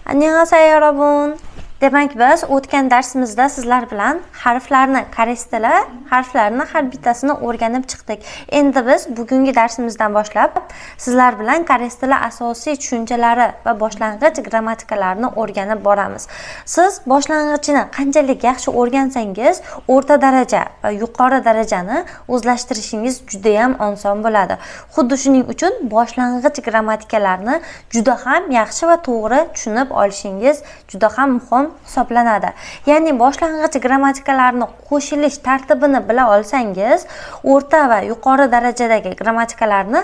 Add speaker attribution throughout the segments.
Speaker 1: 안녕하세요, 여러분. Demak, biz o'tgan darsimizda sizlar bilan harflarni, koreys tili harflarini har bittasini o'rganib chiqdik. Endi biz bugungi darsimizdan boshlab sizlar bilan koreys tili asosiy tushunchalari va boshlang'ich grammatikalarini o'rganib boramiz. Siz boshlang'ichini qanchalik yaxshi o'rgansangiz, o'rta daraja va yuqori darajani o'zlashtirishingiz juda ham oson bo'ladi. Xuddi shuning uchun boshlang'ich grammatikalarni juda ham yaxshi va to'g'ri tushunib olishingiz juda ham muhim hisoblanadi. Ya'ni boshlang'ich grammatikalarni qo'shilish tartibini bila olsangiz, o'rta va yuqori darajadagi grammatikalarni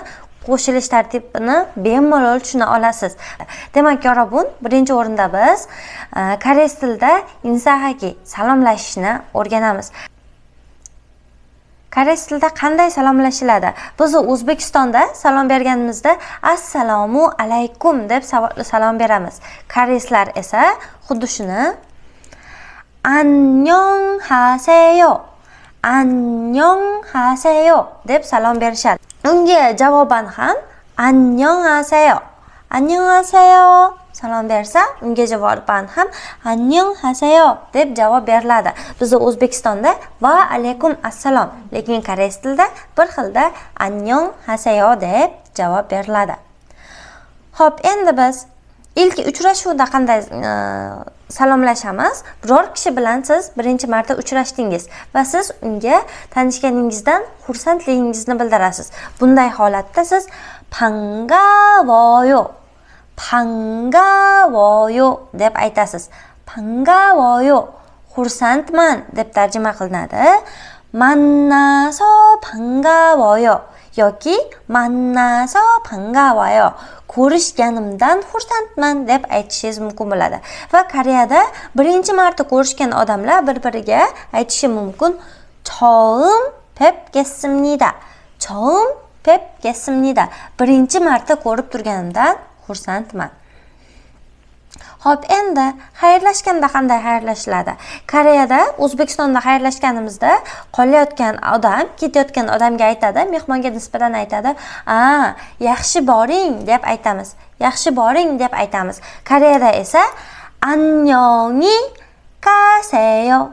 Speaker 1: qo'shilish tartibini bemalol tushuna olasiz. Demak, 여러분, birinchi o'rinda biz koreys tilida 인사하기, salomlashishni o'rganamiz. Koreys tilida qanday salomlashiladi? Biz O'zbekistonda salom berganimizda "Assalomu alaykum" deb salom beramiz. Koreyslar esa xuddi shuni "안녕하세요. 안녕하세요" deb salom berishadi. Unga javoban ham "안녕하세요. 안녕하세요" salom bersa, unga javoban ham "안녕하세요" deb javob beriladi. Bizda O'zbekistonda "Va alaykum assalom", lekin koreys tilida bir xilda "안녕하세요" deb javob beriladi. Xo'p, endi biz ilk uchrashuvda qanday salomlashamiz? Biror kishi bilan siz birinchi marta uchrashdingiz va siz unga tanishganingizdan xursandligingizni bildirasiz. Bunday holatda siz "반가워요. 반가워요" deb aytasiz. "반가워요" xursandman deb tarjima qilinadi. "만나서 반가워요" yoki "만나서 반가워요", ko'rishganimdan xursandman deb aytishingiz mumkin bo'ladi. Va Koreyada birinchi marta ko'rishgan odamlar bir biriga aytishi mumkin: "처음 뵙겠습니다. 처음 뵙겠습니다." Birinchi marta ko'rib turganimdan xursandman. Xo'p, endi xayrlashganda qanday xayrlashiladi? Koreyada O'zbekistonda xayrlashganimizda qolayotgan odam ketayotgan odamga aytadi, mehmonga nisbatan aytadi: "A, yaxshi boring" deb aytamiz. "Yaxshi boring" deb aytamiz. Koreyada esa "안녕히 가세요."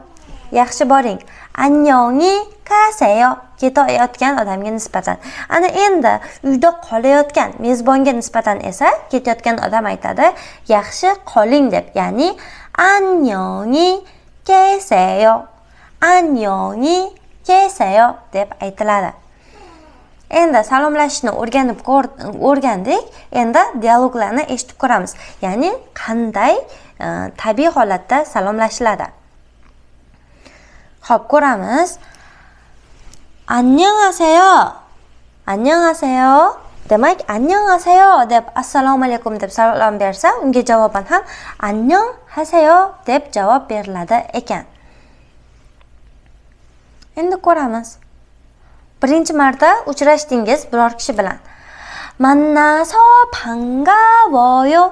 Speaker 1: Yaxshi boring. "안녕히 가세요" ketayotgan odamga nisbatan. Ana endi uyda qolayotgan mezbonga nisbatan esa ketayotgan odam aytadi: "Yaxshi qoling" deb, ya'ni "안녕히 계세요. 안녕히 계세요" deb aytiladi. Endi salomlashishni o'rgandik. Endi dialoglarni eshitib ko'ramiz. Ya'ni qanday tabiiy holatda salomlashiladi. Xo'p, ko'ramiz. 안녕하세요. 안녕하세요. Demak, "안녕하세요" deb, assalomu alaykum deb salom bersa, unga javoban ham "안녕하세요" deb javob beriladi ekan. Endi ko'ramiz. Birinchi marta uchrashdingiz biror kishi bilan. "만나서 반가워요.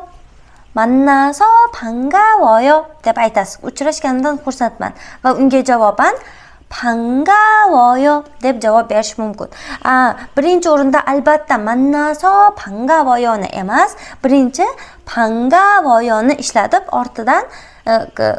Speaker 1: 만나서 반가워요" deb aytasiz. Uchrashganimdan xursandman va unga javoban "반가워요" deb javob berish mumkin. A, birinchi o'rinda albatta "만나서 반가워요ni emas, birinchi "반가워요ni ishlatib, ortidan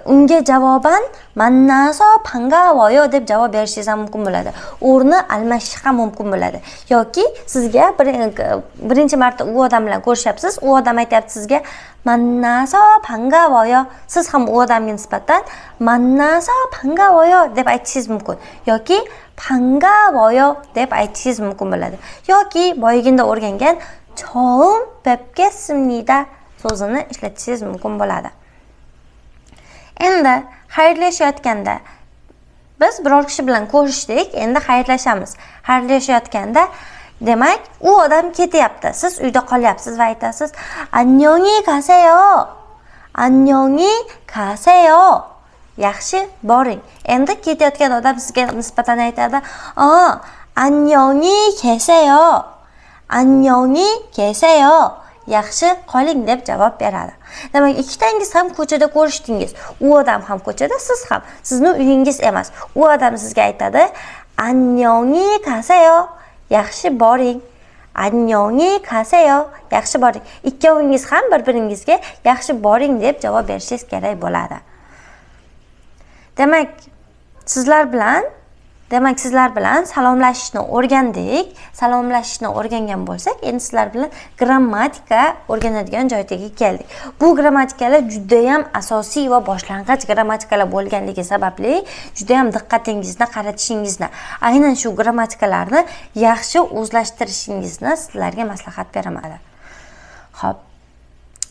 Speaker 1: unga javoban "만나서 반가워요" deb javob berishingiz ham mumkin bo'ladi. O'rni almashish ham mumkin bo'ladi. Yoki sizga birinchi marta u odam bilan ko'rishyapsiz, u odam aytyapti sizga "만나서 반가워요." Siz ham u odamga nisbatan "만나서 반가워요" deb aytishingiz mumkin yoki "반가워요" deb aytishingiz mumkin bo'ladi. Yoki boyaginda o'rgangan "처음 뵙겠습니다" so'zini ishlatishingiz mumkin bo'ladi. Endi xayrlashayotganda biz biror kishi bilan ko'rishdik, endi xayrlashamiz. Xayrlashayotganda, demak, u odam ketyapti. Siz uyda qolyapsiz va aytasiz: "안녕히 가세요. 안녕히 가세요." Yaxshi boring. Endi ketayotgan odam sizga nisbatan aytadi: "A, 안녕히 계세요. 안녕히 계세요." Yaxshi qoling deb javob beradi. Demak, ikkitangiz ham ko'chada ko'rishdingiz. U odam ham ko'chada, siz ham. Sizni uyingiz emas. U odam sizga aytadi: "안녕히 가세요." Yaxshi boring. 안녕히 가세요. Yaxshi boring. Ikkovingiz ham bir-biringizga yaxshi boring deb javob berishingiz kerak bo'ladi. Demak, sizlar bilan salomlashishni o'rgandik. Salomlashishni o'rgangan bo'lsak, endi sizlar bilan grammatika o'rganadigan joyga keldik. Bu grammatikalar juda ham asosiy va boshlang'ich grammatikalar bo'lganligi sababli juda ham diqqatingizni qaratishingizni, aynan shu grammatikalarni yaxshi o'zlashtirishingizni sizlarga maslahat beraman. Xo'p.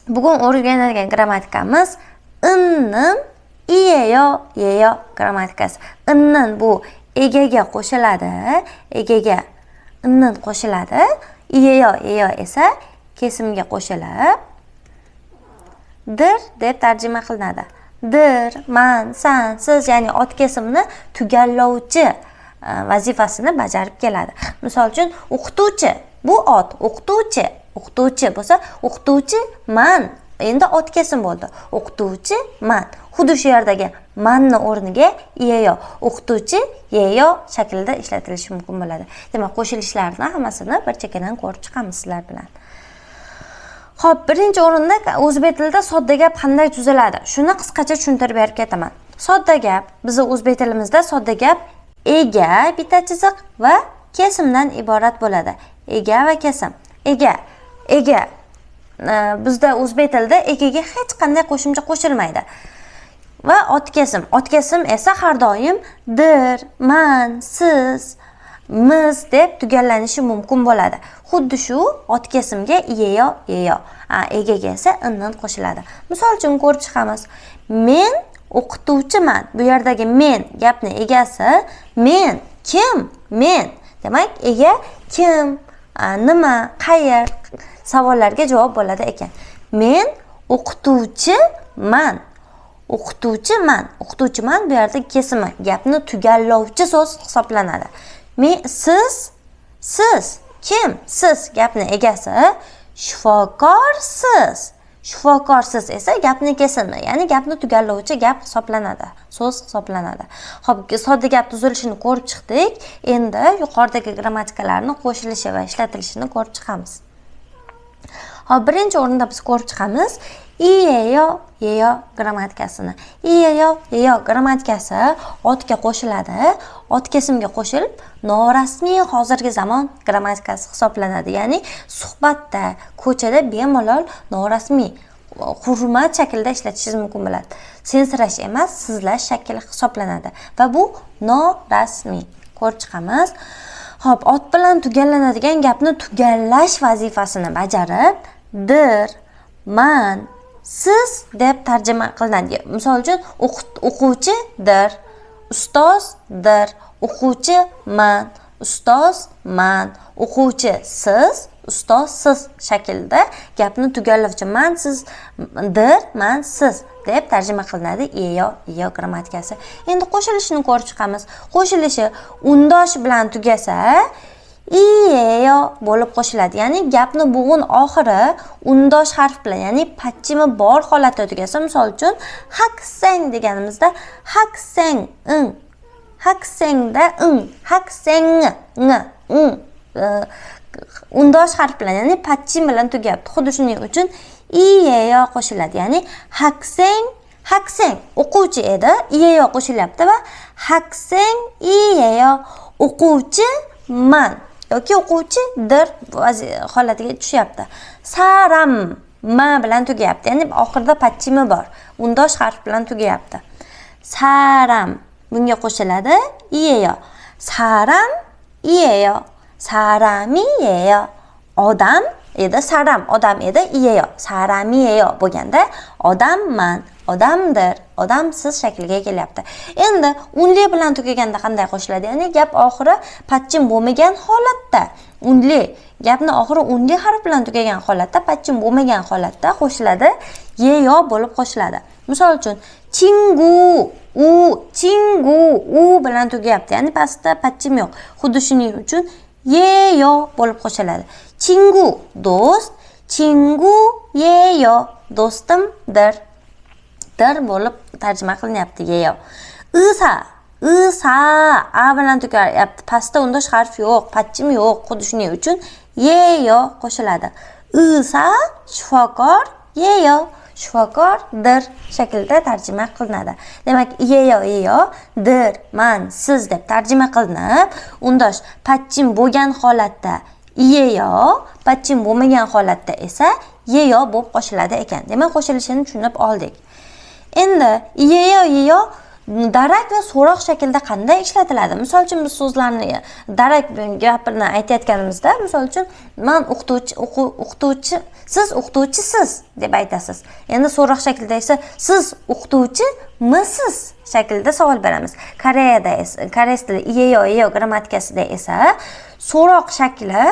Speaker 1: Bugun o'rganadigan grammatikamiz 는, 이에요, 예요 grammatikasi. 는 bu egaga qo'shiladi, egaga 는 qo'shiladi. 이에요, 예요 esa kesimga qo'shilib dir deb tarjima qilinadi. Dir, man, san, siz, ya'ni ot kesimni tugallovchi vazifasini bajarib keladi. Misol uchun, o'qituvchi bu ot, o'qituvchi, o'qituvchi bo'lsa, o'qituvchi man. Endi ot kesim bo'ldi. O'qituvchi man. Xuddi shu yerdagi manni o'rniga 예요, o'qituvchi 예요 shaklida ishlatilishi mumkin bo'ladi. Demak, qo'shilishlarni hammasini bir chekkadan ko'rib chiqamiz sizlar bilan. Xo'p, birinchi o'rinda o'zbek tilida sodda gap qanday tuziladi? Shuni qisqacha tushuntirib berib ketaman. Sodda gap, bizni o'zbek tilimizda sodda gap ega bitta chiziq va kesimdan iborat bo'ladi. Ega va kesim. Ega bizda o'zbek tilida egaga hech qanday qo'shimcha qo'shilmaydi. Va ot kesim. Ot kesim esa har doim dir, man, siz, miz deb tugallanishi mumkin bo'ladi. Xuddi shu ot kesimga 이에요, 예요. Egaga esa 는 qo'shiladi. Misol uchun ko'rib chiqamiz. Men o'qituvchiman. Bu yerdagi men gapni egasi, men kim? Men. Demak, ega kim, nima, qayer savollarga javob bo'ladi ekan. Men o'qituvchiman. O'qituvchiman. O'qituvchiman bu yerda kesimi, gapni tugallovchi so'z hisoblanadi. Men, siz, siz kim? Siz gapni egasi, shifokorsiz. Shifokorsiz esa gapni kesimi, ya'ni gapni tugallovchi gap hisoblanadi, so'z hisoblanadi. Xo'p, sodda gap tuzilishini ko'rib chiqdik. Endi yuqoridagi grammatikalarni qo'shilishi va ishlatilishini ko'rib chiqamiz. Xo'p, birinchi o'rinda biz ko'rib chiqamiz 이에요, 예요 grammatikasini. 이에요, 예요 grammatikasi otga qo'shiladi. Ot kesimga qo'shilib, norasmiy hozirgi zamon grammatikasi hisoblanadi. Ya'ni suhbatda, ko'chada bemalol norasmiy hurmat shaklida ishlatishingiz mumkin bo'ladi. Sensirash emas, sizlash shakli hisoblanadi va bu norasmiy. Ko'rib chiqamiz. Xo'p, ot bilan tugallanadigan gapni tugallash vazifasini bajarib, dir, man, siz deb tarjima qilinadi. Misol uchun, o'quvchidir, ustozdir, o'quvchi man, ustoz man, o'quvchi siz, ustoz siz shaklida gapni tugallovchi man, siz, dir, man, siz deb tarjima qilinadi 이에요, 예요 grammatikasi. Endi qo'shilishini ko'rib chiqamiz. Qo'shilishi undosh bilan tugasa 이에요 bo'lib qo'shiladi. Ya'ni gapni bo'g'in oxiri undosh harf bilan, ya'ni patchimi bor holatda tugasa, misol uchun 학생 deganimizda 학생 ing, 학생da ing, 학생 ng, ng undosh harf bilan, ya'ni 받침 bilan tugayapti. Xuddi shuning uchun 이에요 qo'shiladi. Ya'ni 학생, 학생 o'quvchi edi, 이에요 qo'shilyapti va 학생이에요, o'quvchi man yoki o'quvchidir holatiga tushyapti. 사람 ma bilan tugayapti. Ya'ni oxirida 받침i bor. Undosh harf bilan tugayapti. 사람 bunga qo'shiladi 이에요. 사람이에요. 사람이에요. Odam edi, 사람 odam edi, 이에요. 사람이에요 bo'lganda odamman, odamdir, odamsiz shakliga kelyapti. Endi unli bilan tugaganda qanday qo'shiladi? Ya'ni gap oxiri 받침 bo'lmagan holatda, unli gapni oxiri unli harf bilan tugagan holatda, 받침 bo'lmagan holatda qo'shiladi, 예요 bo'lib qo'shiladi. Misol uchun, 친구 u, 친구 u bilan tugayapti. Ya'ni pastda 받침 yo'q. Xuddi shuning uchun 예요 bo'lib qo'shiladi. 친구 do'st, 친구예요 do'stimdir. Dir bo'lib tarjima qilinyapti 예요. 의사, 의사 a bilan tugayapti. Pastda undosh harf yo'q, 받침 yo'q. Xuddi shuning uchun 예요 qo'shiladi. 의사 shifokor, 예요 shifokordir shaklida tarjima qilinadi. Demak, 예요, 예요, dir, man, siz deb tarjima qilinib, undosh 받침 bo'lgan holatda 예요, 받침 bo'lmagan holatda esa 예요 bo'lib qo'shiladi ekan. Demak, qo'shilishini tushunib oldik. Endi 예요, 예요 darak va so'roq shaklida qanday ishlatiladi? Misol uchun, biz so'zlarni darak gapini aytayotganimizda, misol uchun, man o'qituvchi, o'qituvchi, siz o'qituvchisiz deb aytasiz. Endi so'roq shaklida esa siz o'qituvchimisiz shaklida savol beramiz. Koreyada esa, koreys tili 예요, 예요 grammatikasida esa so'roq shakli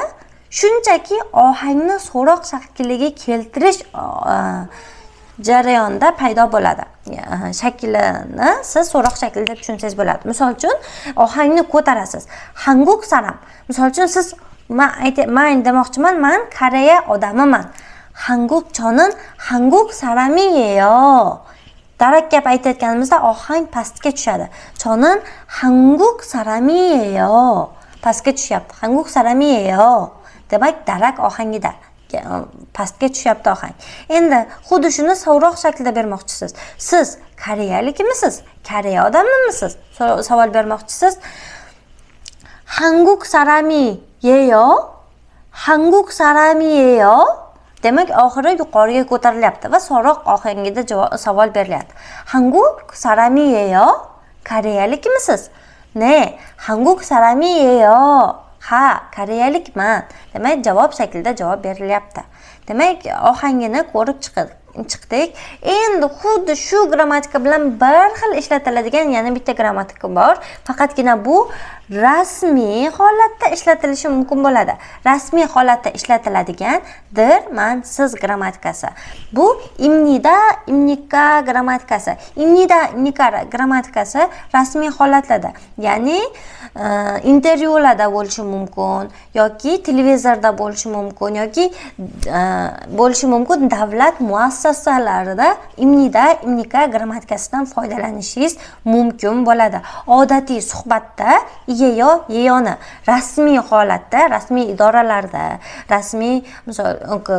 Speaker 1: shunchaki ohangni so'roq shakliga keltirish jarayonida paydo bo'ladi. Shaklini siz so'roq shaklida deb tushunsangiz bo'ladi. Misol uchun, ohangni ko'tarasiz. 한국 사람. Misol uchun, siz man demoqchiman, man Koreya odamiman. 한국 저는 한국 사람이에요. Darak gap aytayotganimizda ohang pastga tushadi. 저는 한국 사람이에요. Pastga tushyapti. 한국 사람이에요. Demak, darak ohangida pastga tushyapti ohang. Endi xuddi shuni so'roq shaklida bermoqchisiz. Siz koreyalikmisiz? Koreya odamimisiz? Savol bermoqchisiz. 한국 사람이에요? 한국 사람이에요? Demak, oxiri yuqoriga ko'tarilyapti va so'roq ohangida savol berilyapti. 한국 사람이에요? Koreyalikmisiz? 네, 한국 사람이에요. Ha, koreyalikman. Demak, javob shaklida javob berilyapti. Demak, ohangini ko'rib chiqdik. Endi xuddi shu grammatika bilan bir xil ishlatiladigan yana bitta grammatika bor. Faqatgina bu rasmiy holatda ishlatilishi mumkin bo'ladi. Rasmiy holatda ishlatiladigan dir, man, siz grammatikasi. Bu 입니다, 입니까 grammatikasi. 입니다, 입니까 grammatikasi rasmiy holatlarda, ya'ni intervyularda bo'lishi mumkin yoki televizorda bo'lishi mumkin yoki bo'lishi mumkin davlat muassasalarida 입니다, 입니까 grammatikasidan foydalanishingiz mumkin bo'ladi. Odatiy suhbatda 예요, 예요ni rasmiy holatda, rasmiy idoralarda, rasmiy, misol,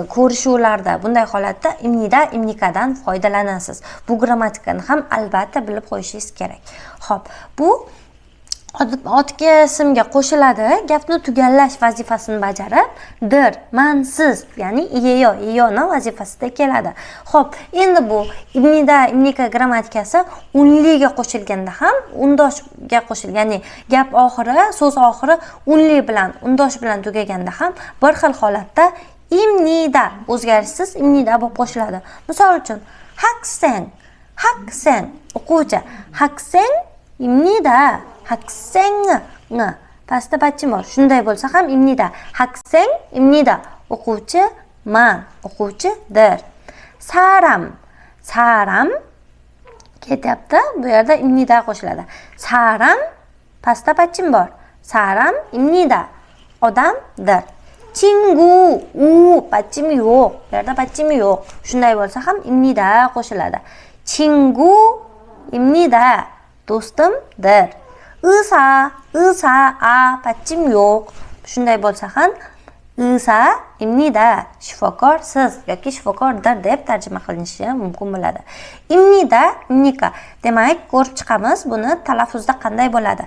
Speaker 1: ko'rishuvlarda, bunday holatda 입니다, 입니까dan foydalanasiz. Bu grammatikani ham albatta bilib qo'yishingiz kerak. Xo'p, bu otga, ismga qo'shiladi, gapni tugallash vazifasini bajarib, dir, man, siz, ya'ni 예요, 예요ni vazifasida keladi. Xo'p, endi bu 입니다, 입니까 grammatikasi unliga qo'shilganda ham, undoshga qo'shilgan, ya'ni gap oxiri, so'z oxiri unli bilan, undosh bilan tugaganda ham bir xil holatda 입니다, o'zgarishsiz 입니다 bo'lib qo'shiladi. Misol uchun, 학생, 학생 o'quvchi, 학생입니다. 학생 ng pastda 받침 bor. Shunday bo'lsa ham 입니다. 학생입니다. O'quvchi man, o'quvchidir. 사람, 사람 ketyapti. Bu yerda 입니다 qo'shiladi. 사람 pastda 받침 bor. 사람입니다. Odamdir. 친구 u 받침 yo'q. Bu yerda 받침 yo'q. Shunday bo'lsa ham 입니다 qo'shiladi. 친구입니다. Do'stimdir. 의사, 의사 a 받침 yo'q. Shunday bo'lsa ham 의사입니다. Shifokor siz yoki shifokordir deb tarjima qilinishi mumkin bo'ladi. 입니다, 입니까. Demak, ko'rib chiqamiz buni talaffuzda qanday bo'ladi.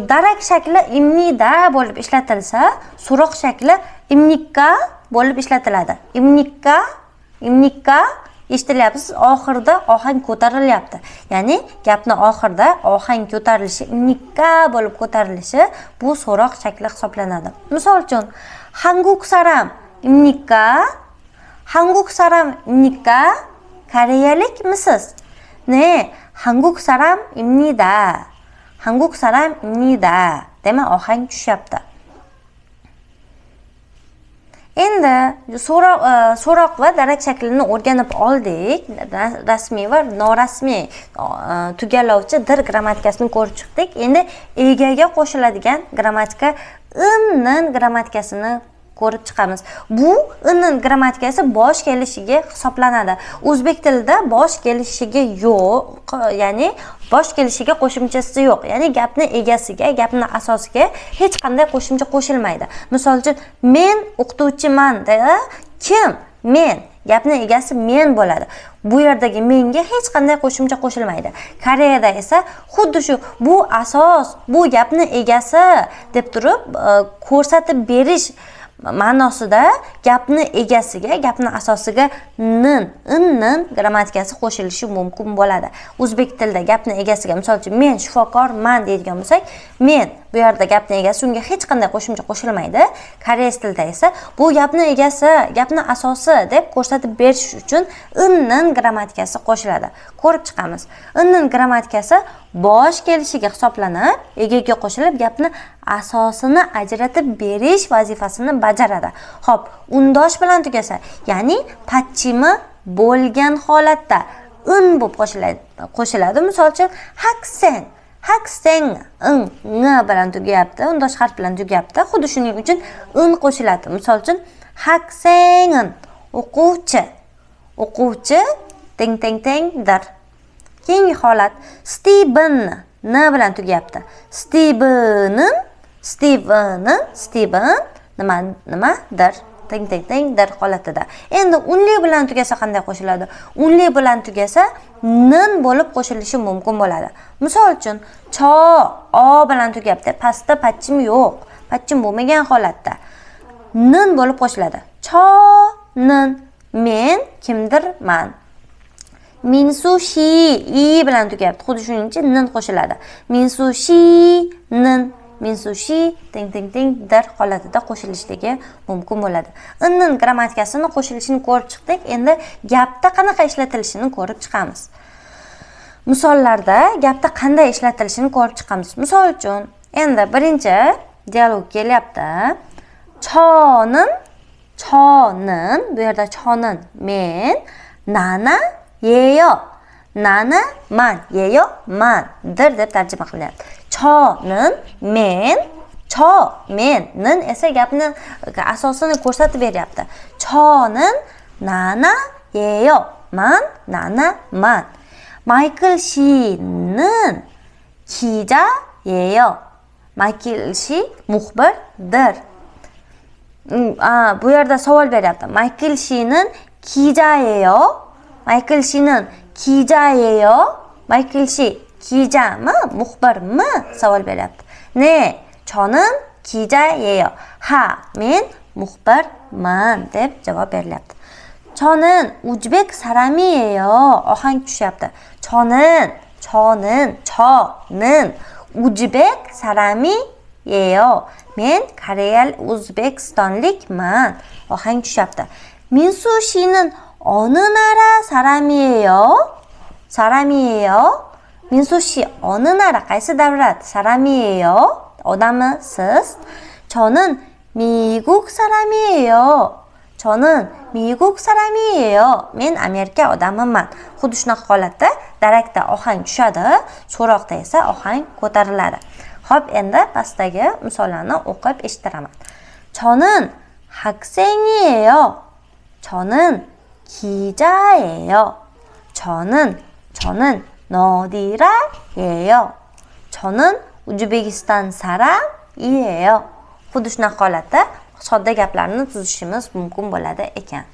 Speaker 1: Darak shakli 입니다 bo'lib ishlatilsa, so'roq shakli 입니까 bo'lib ishlatiladi. 입니까, 입니까 eshitilyapsiz, oxirida ohang ko'tarilyapti. Ya'ni gapni oxirida ohang ko'tarilishi, 입니까 bo'lib ko'tarilishi bu so'roq shakli hisoblanadi. Misol uchun, 한국 사람입니까? 한국 사람입니까? Koreyalikmisiz? 네, 한국 사람입니다. 한국 사람입니다. Demak, ohang tushyapti. Endi so'roq va darak shaklini o'rganib oldik. Rasmiy va norasmiy tugallovchi dir grammatikasini ko'rib chiqdik. Endi egaga qo'shiladigan grammatika ın, nın grammatikasini Ko'rib chiqamiz. Bu 는 grammatikasi bosh kelishiga hisoblanadi. O'zbek tilida bosh kelishiga yo'q, ya'ni bosh kelishiga qo'shimchasi yo'q. Ya'ni gapni egasiga, gapni asosiga hech qanday qo'shimcha qo'shilmaydi. Misol uchun, men o'qituvchiman da, kim? Men. Gapni egasi men bo'ladi. Bu yerdagi menga hech qanday qo'shimcha qo'shilmaydi. Koreyada esa xuddi shu bu asos, bu gapni egasi deb turib ko'rsatib berish ma'nosida gapni egasiga, gapni asosiga 는, 는 grammatikasi qo'shilishi mumkin bo'ladi. O'zbek tilida gapni egasiga, misol uchun, men shifokorman deydigan bo'lsak, men bu yerda gapni egasi, unga hech qanday qo'shimcha qo'shilmaydi. Koreys tilida esa bu gapni egasi, gapni asosi deb ko'rsatib berish uchun 는 grammatikasi qo'shiladi. Ko'rib chiqamiz. 는 grammatikasi bosh kelishiga hisoblanib, egaga qo'shilib, gapni asosini ajratib berish vazifasini bajaradi. Xo'p, undosh bilan tugasa, ya'ni 받침i bo'lgan holatda 은 bo'lib qo'shiladi. Qo'shiladi. Misol uchun, 학생, 학생 응, ng bilan tugayapti, undosh harf bilan tugayapti. Xuddi shuning uchun 은 qo'shiladi. Misol uchun, 학생은 o'quvchi. O'quvchi teng teng tengdir. Keyingi holat Steven n bilan tugayapti. Steven은, Steven은, Steven nima nimadir teng teng tengdir holatida. Endi unli bilan tugasa qanday qo'shiladi? Unli bilan tugasa 는 bo'lib qo'shilishi mumkin bo'ladi. Misol uchun, 저 o bilan tugayapti. Pastda 받침 yo'q. 받침 bo'lmagan holatda 는 bo'lib qo'shiladi. 저는 men kimdirman. 민수 씨 이 bilan tugayapti. Xuddi shuning uchun 는 qo'shiladi. 민수 씨는, 민수 씨 teng teng tengdir holatida qo'shilishligi mumkin bo'ladi. 는 grammatikasini qo'shilishini ko'rib chiqdik. Endi gapda qanaqa ishlatilishini ko'rib chiqamiz. Misollarda gapda qanday ishlatilishini ko'rib chiqamiz. Misol uchun, endi birinchi dialog kelyapti. 저는, 저는 bu yerda 저는 men, 나나예요. 나나 man, 예요 man dir deb tarjima qilyapti. 저는 men, 저 men, 는 esa gapni asosini ko'rsatib beryapti. 저는 나나예요. Man 나나만. 마이클 씨는 기자예요. Maykl 씨 muxbirdir. Bu yerda savol beryapti. 마이클 씨는 기자예요. 마이클 씨는 기자예요. 마이클 씨 기자mi, muxbirmi? Savol beryapti. 네, 저는 기자예요. Ha, men muxbirman deb javob berilyapti. 저는 우즈벡 사람이에요. Ohang tushyapti. 저는, 저는, 저는 우즈벡 사람이에요. Men koreyal o'zbekistonlikman. Ohang tushyapti. 민수 씨는 어느 나라 사람이에요? 사람이에요? 민수 씨 어느 나라, qaysi davlat 사람이에요? Odamisiz? 저는 미국 사람이에요. 저는 미국 사람이에요. Men Amerika odamiman. Xuddi shunaqa holatda darakda ohang tushadi, so'roqda esa ohang ko'tariladi. Xo'p, endi pastdagi misollarni o'qib eshittiraman. 저는 학생이에요. 저는 기자예요. 저는, 저는 너디라예요. 저는 Uzbekistan 사람이에요. Xuddi shunaqa holatda sodda gaplarni tuzishimiz mumkin bo'ladi ekan.